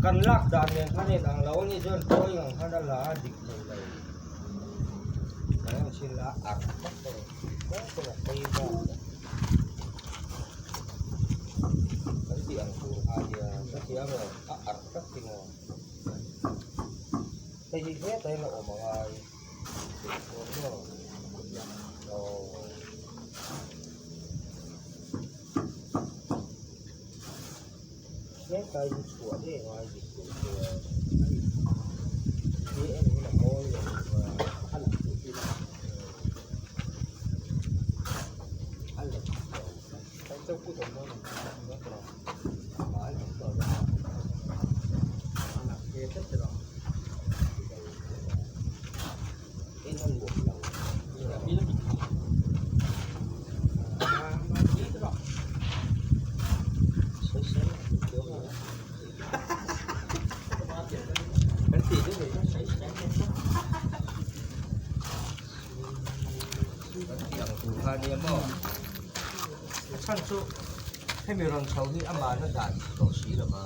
Kan lak dan nen khan in ang lo a nih chuan drawing ang khan a la a dik thei lo. Kan en chhin la a arh vak a ni. Tlem a phei bak a. Kan tih ang tur kha a nia hrethiam lo a arh vek hi maw. Hei hi hetah hian a awm a ngai. Hetlai hi chhuah daih a ngai dik tur chuan hi en hun a mawi lo a lang duh bik a a lem lo. Chhan chu hemi rawn chho hi amahna dan tawh si lo va.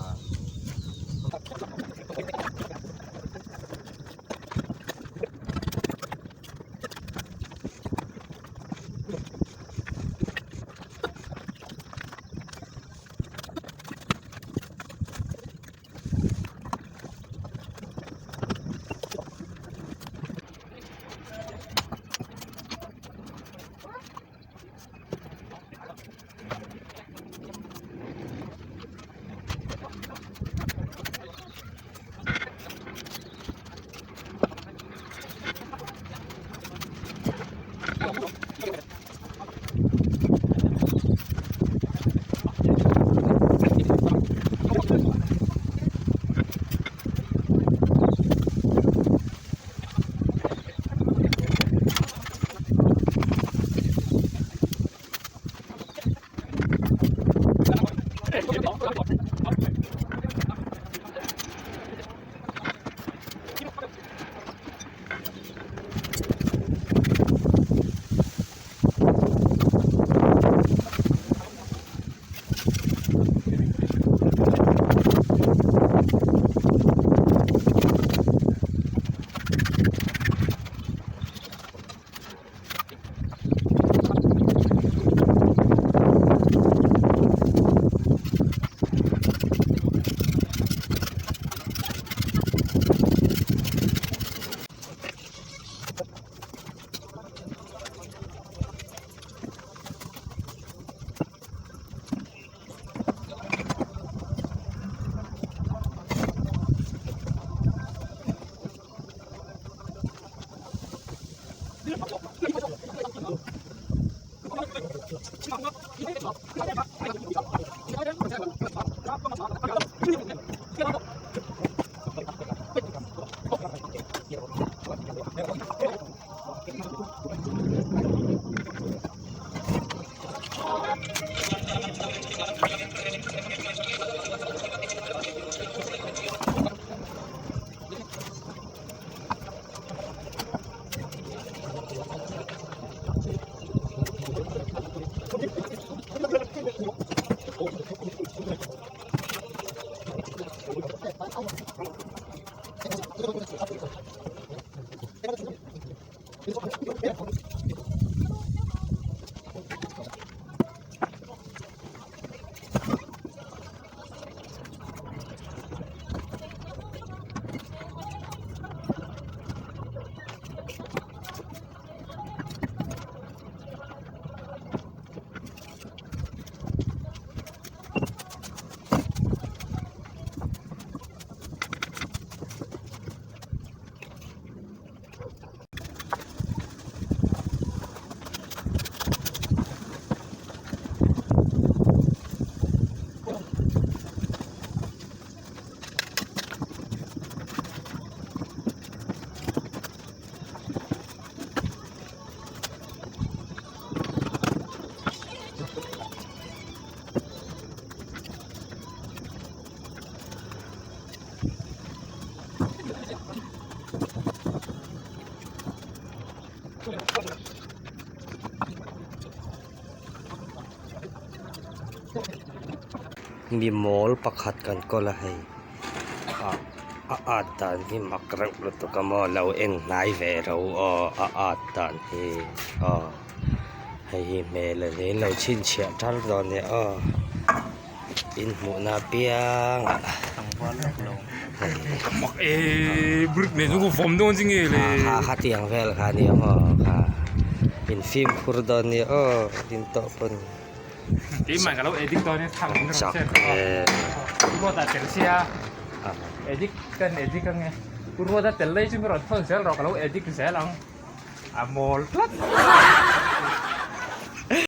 Mi mawl pakhat kan kawl a hei. A at dan hi mak reuh lutuk a maw lo en hnai ve ro aw a at dan hi aw hei hi hmel a ni lo chhinchhiah tar dawn nia aw in hmuhna apiang ah kha khatiang vel kha a nia maw kha in fimkhur dawn nia aw in tawh pawn. Keimah ka lo edit dawn e thlang in rawn share tawh a. Ruata tel sia edit kan edit ange. Ruata tel lai chu mi rawn thawn zel rawh ka lo edit zel ang. A mawl tlat.